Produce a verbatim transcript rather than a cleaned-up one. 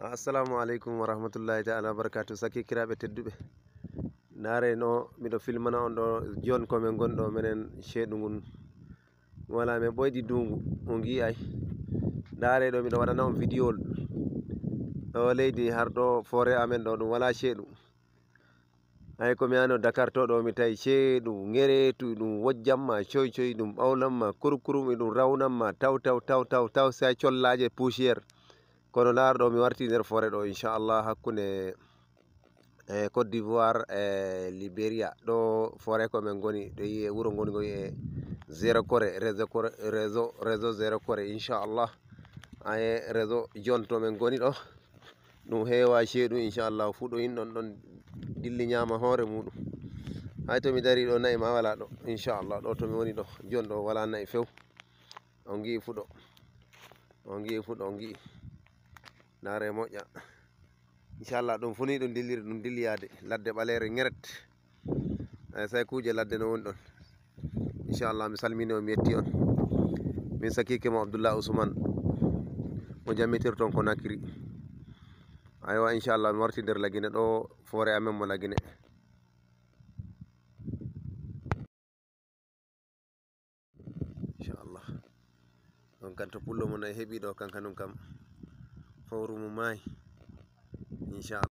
Assalamu aleykum wa rahmatullahi taala wa barakatuh. Sakikiraaɓe tedduɓe, ndaare no miɗo filmana on ɗo, jon ko men ngon ɗo menen ceeɗu ngun. Wala men ɓoyɗi dungu, on ngi'ay. Ndaare ɗo miɗo waɗana on vidiyowol. Ɗo leydi har ɗo foore amen ɗo ɗum wala ceeɗu. Ay, ko mi ano Dakar to ɗo mi tawi ceeɗu, ŋereetu, ɗum wojjamma, coy coy, ɗum ɓawlamma, kurkurum, e ɗum rawnamma, taw, taw, taw, taw, taw, sa collaaje poussière. Kono ndaar ɗo mi warti nder foore ɗo, inchallah, hakkunde, e Côte d'Ivoire, e Libéria. Ɗo foore ko men ngoni, ɗo yi'e wuro ngoni ngo yi'e Zéro Corée, réseau Corée, réseau, réseau Zéro Corée, inchallah. Aye, réseau jon to men ngoni ɗo. Ɗum heewa ceeɗu, inchallah, fuɗo in ɗon ɗon dilli ñaama hoore muɗum. Hay to mi dari ɗo, na'i ma wala ɗo, inchallah, ɗo to mi woni ɗo, jon ɗo wala na'i few. On ngi'i fuɗo, on ngi'i fuɗo, on ngi'i. Ndaare moƴƴa. Inchallah, ɗum fu ni ɗum dilliri, ɗum dilli yaade. Ladde ɓaleere ŋeret. Ay, say kuuje ladde no woni ɗon. Inchallah, mi salmini on, mi yetti on. Min sakiike mo Abdullah Usman. Mo jammitirton ko Nakiri. Aywa, inchallah, mi warti nder Lagine ɗo, foore amen mo Lagine. Inchallah. Ɗon kan to pullo mo nayi heɓi ɗo, kan kanum kam fawru mo maayi. Inchallah.